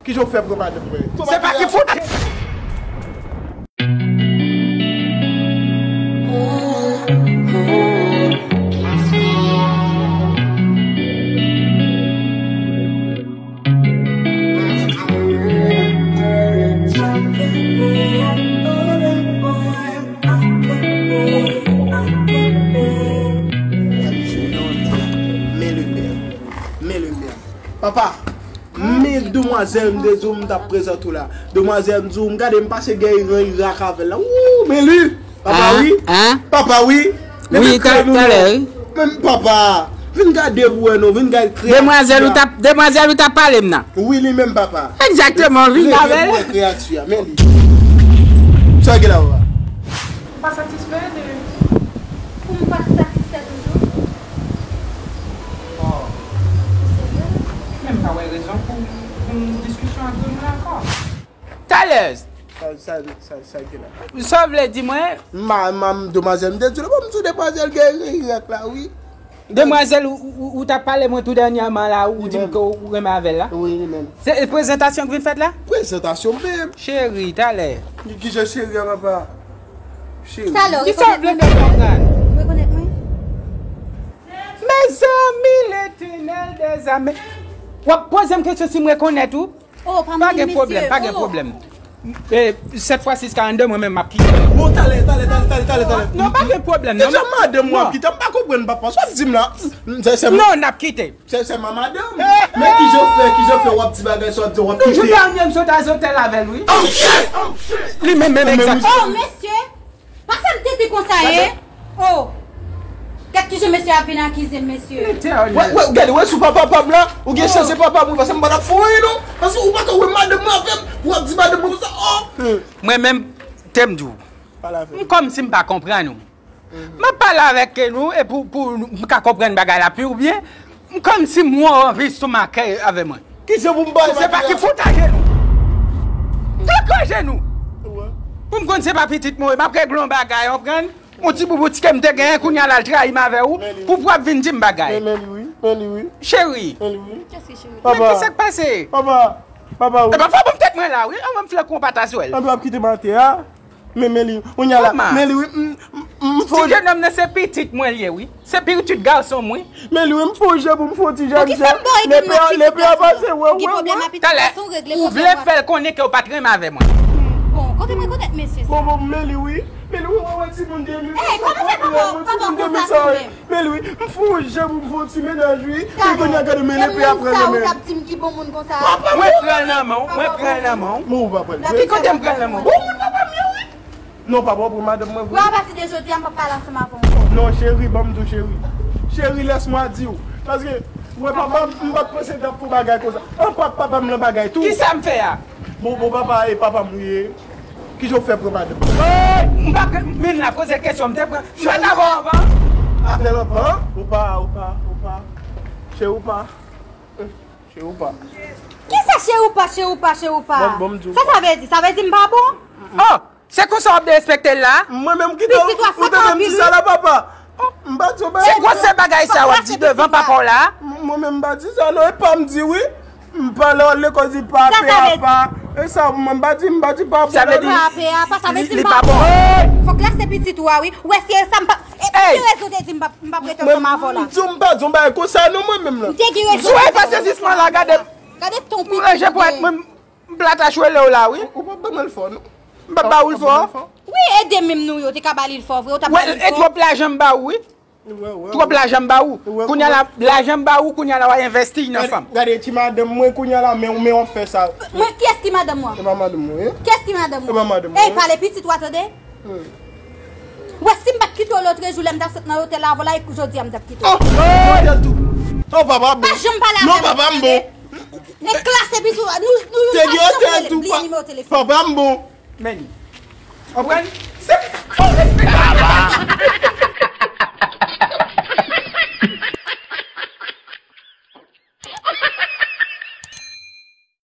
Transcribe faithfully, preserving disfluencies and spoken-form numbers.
Kijan w fè pran madanm mwen? Se pa ki fout. Men lemè. Men lemè. Papa, men demwazèl, m te di w m t ap prezante w la. Demwazèl, m di w, m gade, m pase gè Iran Irak avè l la. Wou, men li! Papa, wi! Papa, wi! Wi, talè, wi. Men papa, vin gade pou wè non, vin gade kreyati a. Demwazèl ou t ap, demwazèl ou t ap pale m nan. Wi, li menm, papa. Egzakteman, vin avè l. Leve pou wè kreyati a, men li. Sa gen la, papa? Ou pa satisfè de... Pou m pa satisfè toujou? Oh. Ou serye? Men m pa wè rezon pou, pou yon diskisyon ak granmoun ankò. Talè! Sa, sa, sa, sa gen la? Sa w vle di mwen? Ma, ma, demwazèl, m te di w, bon, m di w demwazèl gen Irak la, wi. Demwazèl ou, ou, ou t ap pale mwen tou dènyèman la, ou di m ke ou renmen avè l la? Wi, li menm. Se prezantasyon k vin fèt la? Prezantasyon menm. Cheri, talè. Ki, kijan cheri a, papa? Cheri. Talè, kisa w vle fè konprann? Rekonèt mwen? Mezanmi, Letènèl dèzame. W ap poze m kesyon si m rekonèt ou? Oh, pa gen pwoblèm, pa gen pwoblèm. E, sèt fwa sis karannde, mwen menm m ap kite. Bon, talè, talè, talè, talè, talè, talè. Non, pa gen pwoblèm, non. Deja madanm mwen ap kite, m pa konprann, papa. Sa w ap di m la? Se, se... Non, n ap kite. Se, se ma madanm. Men kijan w fè, kijan w fè w ap di bagay sa w ap di w ap kite? Jou dènye m sot al otèl avè l, wi. Oh, shit! Li menm, menm, egzakteman. Oh, mesye! Pa fè m tete konsa, en! Oh! Gad kijan mesye ap vin akize m, mesye. Wè, wè, gade, wè, si w pa papa m la, ou gen chans se papa m, wi, paske m pa t ap fè w anyen, non. Paske ou pa ka wè madanm mwen avè m, w ap di madanm mwen konsa, oh! Mwen menm, te m di w, m kòmsi m pa konprann ou. M ap pale avèk nou, e pou, pou m ka konprann bagay la pi byen, m kòmsi m wè w anvi estomake avè mwen. Kijan pou m bay... Se pa ki fout ajenou. Fè k ajenou. Pou m konn se pa pitit mwen, m ap regle yon bagay, w konprann? Yon ti boubou ti ke m te genyen, kounye a l al trayi m avè w, pou, pou w ap vin di m bagay. Men, men li wi, men li wi. Cheri. Men li wi. Papa. Men ki sa k pase? Papa, papa wi. E pa fò bon tèt mwen la wi, anvan m flanke yon pataswèl. Anpi w ap kite m atè a. Men, men li, kounye a la, men li wi, m, m, m fò... Ti jenòm nan se pitit mwen l ye wi. Se pitit gason m wi. Men li wi, m fò je pou m fè yon ti jènjè. Lepè a, lepè a pase, wè, wè, wè. Talè, ou vle fè l konnen ke w pa t renmen avè mwen. Bon, kote mwen konèt mesye sa? Bon, bon, men li wi. Men li wi, wè, wè, timoun de mil. Ey, kòman fè papa, papa konsa tou menm? Men li wi, m fè yon jan pou m fè yon ti mennaj wi. Epi kounye a gade men lepè a pran nan men. Ou t ap di m ki bon moun konsa. Mwen pran l nan men w, mwen pran l nan men w. Men ou pa pran l. Ki kote m pran l nan men w? Bon moun papa m ye wi. Non, papa, w pran madanm mwen vre. Bon, apati de jodi a, m p ap pale ansanm avè w ankò. Non, cheri, ban m di w, cheri. Cheri, laisse-moi dire. Paske, wè, papa m, m pa t panse l t ap fè yon bagay konsa. Anpak papa m nan bagay tou. Kisa m fè a? Bon, bon, papa, e papa m ou ye. Kijan w fè pran madanm? M pa t, men la poze kesyon, m te pran. M pa t avè w anvan. Avè l anvan? Ou pa, ou pa, ou pa. Cheri, ou pa. Cheri, ou pa. Kisa cheri ou pa, cheri ou pa, cheri ou pa? Bon, bon, m di w. Sa sa vle di? Sa vle di m pa bon? Oh! Se konsa w ap derespekte l la? Mwen menm ki te ou te menm di sa la, papa. M pa di w bagay. Se gwosè bagay sa w ap di devan papa w la? Mwen menm m pa di sa non, e pa m di wi. M pale w lekòl di pa pè a pa. E sa mwen m pa di, m pa di pa bon. Sa vle di pa pè a pa, sa vle di li pa bon. Fòk lase pitit ou a wi. Ou wè si e sa m pa, e pa gen rezon te di m pa, m pa p rete ansanm avè w la. M di w m pa di w bagay konsa non mwen menm la. M te gen rezon. Sou e pa sezisman la, gade. Gade ton pitit ou gen. M plat a chwele w la wi. Ou p ap ban mwen l fò non. M p ap ba ou l fò. Wi, e de menm nou yo te ka ba li l fò vre, ou t ap ba li l fò. Wè, e twòp lajan m ba ou wi. Twòp lajan m ba ou. Kounye a la, lajan m ba ou, kounye a la w al envesti nan fanm. Gade ti madanm mwen kounye a la, men men w ap fè sa. Mwen, kiyès ki madanm ou an? E pa madanm mwen ye. Kiyès ki madanm ou an? E pa madanm mwen. Ey, pale pitit ou a tande. Wè, si m pa t kite w lotrejou lè m t ap sot nan otèl la avè w la, e jodi a m t ap kite w. Oh, otèl tou. Oh, papa bon. Pa janm pale avè m. Non, papa m bon. Nèg klase bizou, nou, nou, nou pa janm bliye nimewo telefòn. Papa m bon. Men li. Konprann? Se pa respè.